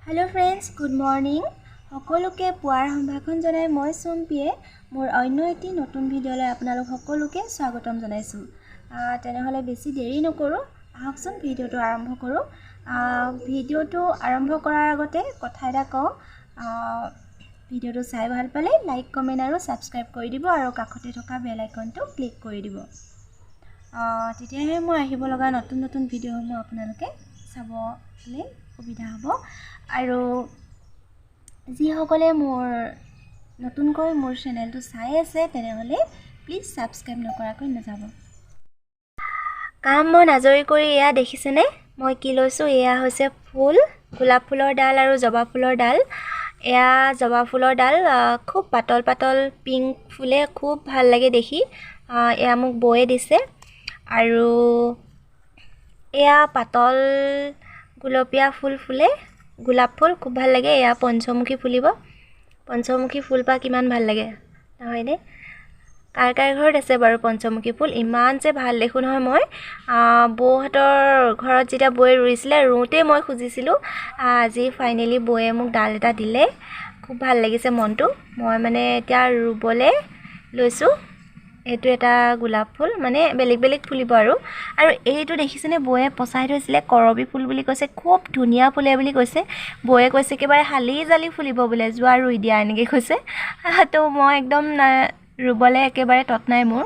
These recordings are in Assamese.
Hello' friends, good morning. সকলোকে পুৱাৰ সম্ভাষণ জনাই মই চুম্পীয়ে মোৰ অন্য এটি নতুন ভিডিঅ'লৈ আপোনালোক সকলোকে স্বাগতম জনাইছোঁ। তেনেহ'লে বেছি দেৰি নকৰোঁ, আহকচোন ভিডিঅ'টো আৰম্ভ কৰোঁ। ভিডিঅ'টো আৰম্ভ কৰাৰ আগতে কথা এটা কওঁ, ভিডিঅ'টো চাই ভাল পালে লাইক, কমেণ্ট আৰু ছাবস্ক্ৰাইব কৰি দিব আৰু কাষতে থকা বেল আইকনটো ক্লিক কৰি দিব। তেতিয়াহে মই আহিব লগা নতুন নতুন ভিডিঅ'সমূহ আপোনালোকে চাবলৈ সুবিধা হ'ব। আৰু যিসকলে মোৰ নতুনকৈ মোৰ চেনেলটো চাই আছে, তেনেহ'লে প্লিজ ছাবস্ক্ৰাইব নকৰাকৈ নাযাব। কাম বন আজৰি কৰি এয়া দেখিছেনে মই কি লৈছোঁ? এয়া হৈছে ফুল, গোলাপ ফুলৰ ডাল আৰু জবা ফুলৰ ডাল। এয়া জবা ফুলৰ ডাল, খুব পাতল পাতল পিংক ফুলে, খুব ভাল লাগে দেখি। এয়া মোক বৌয়ে দিছে। আৰু এয়া পাতল গুলপীয়া ফুল ফুলে, গোলাপ ফুল, খুব ভাল লাগে। এয়া পঞ্চমুখী ফুলিব। পঞ্চমুখী ফুলপাহ কিমান ভাল লাগে, নহয়নে? কাৰ কাৰ ঘৰত আছে বাৰু পঞ্চমুখী ফুল? ইমান যে ভাল দেখোঁ নহয়। মই বৌহঁতৰ ঘৰত যেতিয়া বৌয়ে ৰুইছিলে, ৰুওঁতেই মই খুজিছিলোঁ। আজি ফাইনেলি বৌয়ে মোক ডাল এটা দিলে, খুব ভাল লাগিছে মনটো। মই মানে এতিয়া ৰুবলৈ লৈছোঁ। এইটো এটা গোলাপ ফুল, মানে বেলেগ বেলেগ ফুলিব। আৰু এইটো দেখিছেনে? বৌয়ে পচাই থৈছিলে, কৰবী ফুল বুলি কৈছে, খুব ধুনীয়া ফুলে বুলি কৈছে। বৌয়ে কৈছে একেবাৰে হালি জালি ফুলিব বোলে, যোৱা ৰুই দিয়া, এনেকৈ কৈছে। তো মই একদম ৰুবলৈ একেবাৰে তত নাই মোৰ।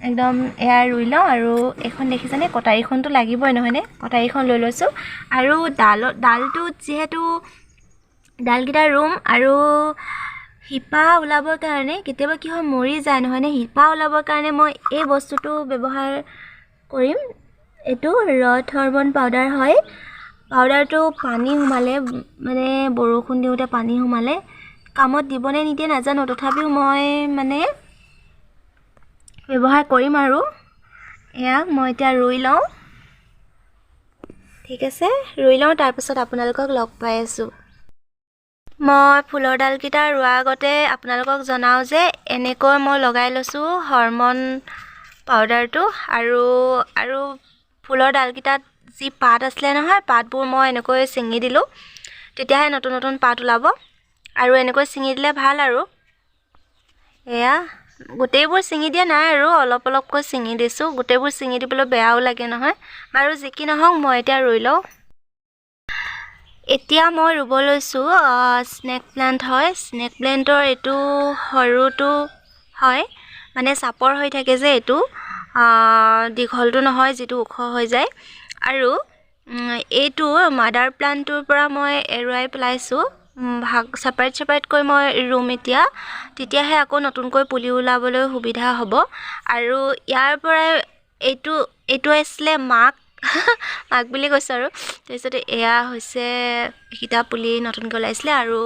একদম এয়া ৰুই লওঁ। আৰু এইখন দেখিছেনে? কটাৰীখনতো লাগিবই, নহয়নে? কটাৰীখন লৈ লৈছোঁ। আৰু ডালটোত যিহেতু ডালকেইটা ৰুম আৰু শিপা ওলাবৰ কাৰণে, কেতিয়াবা কি হয়, মৰি যায়, নহয়নে? শিপা ওলাবৰ কাৰণে মই এই বস্তুটো ব্যৱহাৰ কৰিম। এইটো ৰ'ট হৰমন পাউডাৰ হয়। পাউডাৰটো পানী সোমালে, মানে বৰষুণ দিওঁতে পানী সোমালে কামত দিবনে নিদিয়ে নাজানো, তথাপিও মই মানে ব্যৱহাৰ কৰিম। আৰু এয়া মই এতিয়া ৰুই লওঁ। ঠিক আছে, ৰুই লওঁ, তাৰপিছত আপোনালোকক লগ পাই আছোঁ। মই ফুলৰ ডালকেইটা ৰোৱাৰ আগতে আপোনালোকক জনাওঁ যে এনেকৈ মই লগাই লৈছোঁ হৰমন পাউডাৰটো। আৰু ফুলৰ ডালকেইটাত যি পাত আছিলে নহয়, পাতবোৰ মই এনেকৈ ছিঙি দিলোঁ, তেতিয়াহে নতুন নতুন পাত ওলাব। আৰু এনেকৈ ছিঙি দিলে ভাল। আৰু এয়া গোটেইবোৰ ছিঙি দিয়া নাই আৰু অলপ অলপকৈ ছিঙি দিছোঁ। গোটেইবোৰ ছিঙি দিবলৈ বেয়াও লাগে নহয়। বাৰু যি কি নহওক, মই এতিয়া ৰুই লওঁ। এতিয়া মই ৰুব লৈছোঁ স্নেক প্লেণ্ট হয়। স্নেক প্লেণ্টৰ এইটো সৰুটো হয়, মানে চাপৰ হৈ থাকে যে এইটো, দীঘলটো নহয়, যিটো ওখ হৈ যায়। আৰু এইটো মাডাৰ প্লাণ্টটোৰ পৰা মই এৰুৱাই পেলাইছোঁ, ভাগ ছেপাৰেট ছেপাৰেটকৈ মই ৰুম এতিয়া, তেতিয়াহে আকৌ নতুনকৈ পুলি ওলাবলৈ সুবিধা হ'ব। আৰু ইয়াৰ পৰাই এইটো আছিলে মাক, মাক বুলি কৈছোঁ। আৰু তাৰপিছতে এয়া হৈছে এইকেইটা পুলি নতুনকৈ ওলাইছিলে আৰু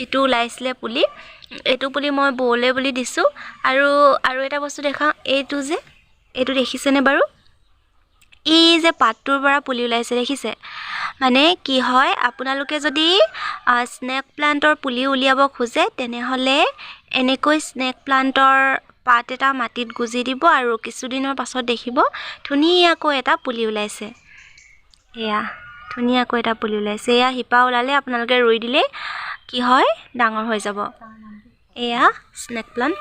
ইটো ওলাইছিলে পুলি। এইটো পুলি মই বৌলৈ বুলি দিছোঁ। আৰু এটা বস্তু দেখাওঁ, এইটো যে, এইটো দেখিছেনে বাৰু? এই যে পাতটোৰ পৰা পুলি ওলাইছে, দেখিছে? মানে কি হয়, আপোনালোকে যদি স্নেক প্লাণ্টৰ পুলি উলিয়াব খোজে, তেনেহ'লে এনেকৈ স্নেক প্লাণ্টৰ পাত এটা মাটিত গুজি দিব আৰু কিছুদিনৰ পাছত দেখিব ধুনীয়াকৈ এটা পুলি ওলাইছে। এয়া ধুনীয়াকৈ এটা পুলি ওলাইছে। এয়া শিপা ওলালে আপোনালোকে ৰুই দিলেই কি হয়, ডাঙৰ হৈ যাব। এয়া স্নেক প্লাণ্ট।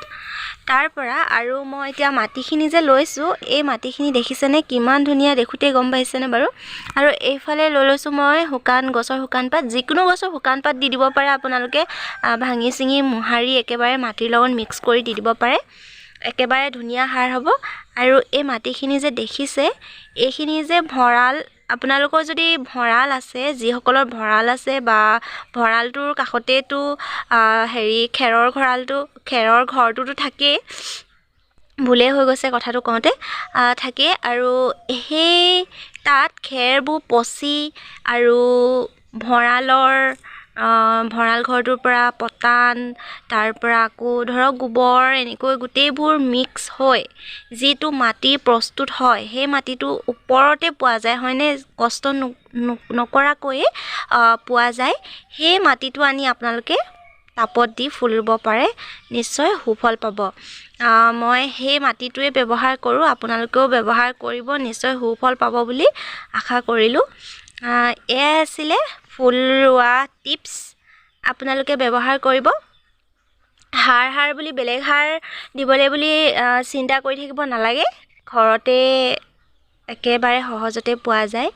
তাৰ পৰা আৰু মই এতিয়া মাটিখিনি যে লৈছোঁ, এই মাটিখিনি দেখিছেনে কিমান ধুনীয়া দেখোঁতেই গম পাইছেনে বাৰু? আৰু এইফালে লৈ লৈছোঁ মই শুকান গছৰ শুকান পাত। যিকোনো গছৰ শুকান পাত দি দিব পাৰে আপোনালোকে, ভাঙি চিঙি মোহাৰি একেবাৰে মাটিৰ লগত মিক্স কৰি দি দিব পাৰে, একেবাৰে ধুনীয়া সাৰ হ'ব। আৰু এই মাটিখিনি যে দেখিছে, এইখিনি যে ভঁৰাল, আপোনালোকৰ যদি ভঁৰাল আছে, যিসকলৰ ভঁৰাল আছে বা ভঁৰালটোৰ কাষতেতো হেৰি খেৰৰ ভঁৰালটো, খেৰৰ ঘৰটোতো থাকেই, ভুলেই হৈ গৈছে কথাটো কওঁতে, থাকেই। আৰু সেই তাত খেৰবোৰ পচি আৰু ভঁৰাল ঘৰটোৰ পৰা পতান, তাৰ পৰা আকৌ ধৰক গোবৰ, এনেকৈ গোটেইবোৰ মিক্স হৈ যিটো মাটি প্ৰস্তুত হয়, সেই মাটিটো ওপৰতে পোৱা যায়, হয়নে? কষ্ট নকৰাকৈয়ে পোৱা যায়। সেই মাটিটো আনি আপোনালোকে টাবত দি ফুল ৰুব পাৰে, নিশ্চয় সুফল পাব। মই সেই মাটিটোৱে ব্যৱহাৰ কৰোঁ, আপোনালোকেও ব্যৱহাৰ কৰিব, নিশ্চয় সুফল পাব বুলি আশা কৰিলোঁ। এয়াই আছিলে ফুল ৰোৱা টিপছ। আপোনালোকে ব্যৱহাৰ কৰিব। সাৰ সাৰ বুলি বেলেগ সাৰ দিবলৈ বুলি চিন্তা কৰি থাকিব নালাগে, ঘৰতে একেবাৰে সহজতে পোৱা যায়।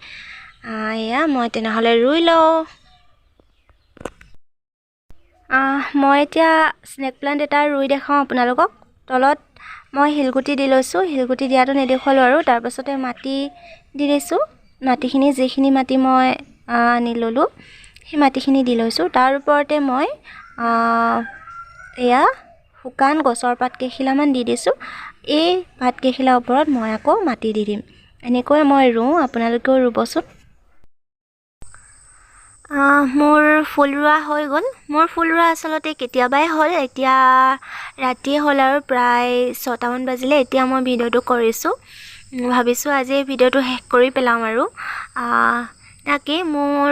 এয়া মই তেনেহ'লে ৰুই লওঁ। মই এতিয়া স্নেক প্লাণ্ট এটা ৰুই দেখাওঁ আপোনালোকক। তলত মই শিলগুটি দি লৈছোঁ, শিলগুটি দিয়াটো নেদেখুৱালোঁ আৰু। তাৰপাছতে মাটি দি দিছোঁ। মাটিখিনি, যিখিনি মাটি মই আনি ল'লোঁ, সেই মাটিখিনি দি লৈছোঁ। তাৰ ওপৰতে মই এয়া শুকান গছৰ পাত কেইখিলামান দি দিছোঁ। এই পাত কেইখিলাৰ ওপৰত মই আকৌ মাটি দি দিম। এনেকৈ মই ৰুওঁ, আপোনালোকেও ৰুবচোন। মোৰ ফুল ৰোৱা হৈ গ'ল। মোৰ ফুল ৰোৱা আচলতে কেতিয়াবাই হ'ল। এতিয়া ৰাতিয়ে হ'ল আৰু প্ৰায় 6টামান বাজিলে। এতিয়া মই ভিডিঅ'টো কৰিছোঁ। ভাবিছোঁ আজি এই ভিডিঅ'টো শেষ কৰি পেলাওঁ আৰু। তাকেই মোৰ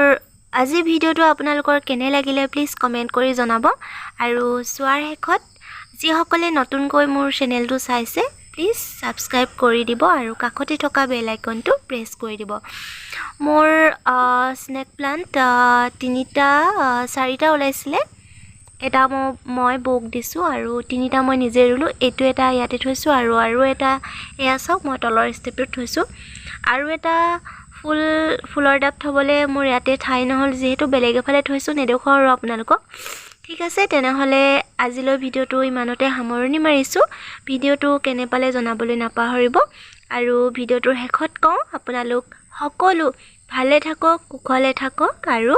আজি ভিডিঅ'টো আপোনালোকৰ কেনে লাগিলে প্লিজ কমেণ্ট কৰি জনাব। আৰু চোৱাৰ শেষত যিসকলে নতুনকৈ মোৰ চেনেলটো চাইছে, প্লিজ ছাবস্ক্ৰাইব কৰি দিব আৰু কাষতে থকা বেল আইকনটো প্ৰেছ কৰি দিব। মোৰ স্নেক প্লাণ্ট তিনিটা, চাৰিটা ওলাইছিলে। এটা মই বৌক দিছোঁ আৰু তিনিটা মই নিজে ৰুলোঁ। এইটো এটা ইয়াতে থৈছোঁ আৰু এটা এয়া চাওক, মই তলৰ ষ্টেপটোত থৈছোঁ। আৰু এটা ফুলৰ টাব থ'বলৈ মোৰ ইয়াতে ঠাই নহ'ল, যিহেতু বেলেগ এফালে থৈছোঁ, নেদেখুৱাওঁ আৰু আপোনালোকক। ঠিক আছে, তেনেহ'লে আজিলৈ ভিডিঅ'টো ইমানতে সামৰণি মাৰিছোঁ। ভিডিঅ'টো কেনে পালে জনাবলৈ নাপাহৰিব। আৰু ভিডিঅ'টোৰ শেষত কওঁ, আপোনালোক সকলো ভালে থাকক, কুশলে থাকক আৰু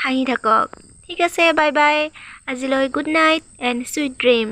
হাঁহি থাকক। ঠিক আছে, বাই বাই আজিলৈ। Good night and sweet dream.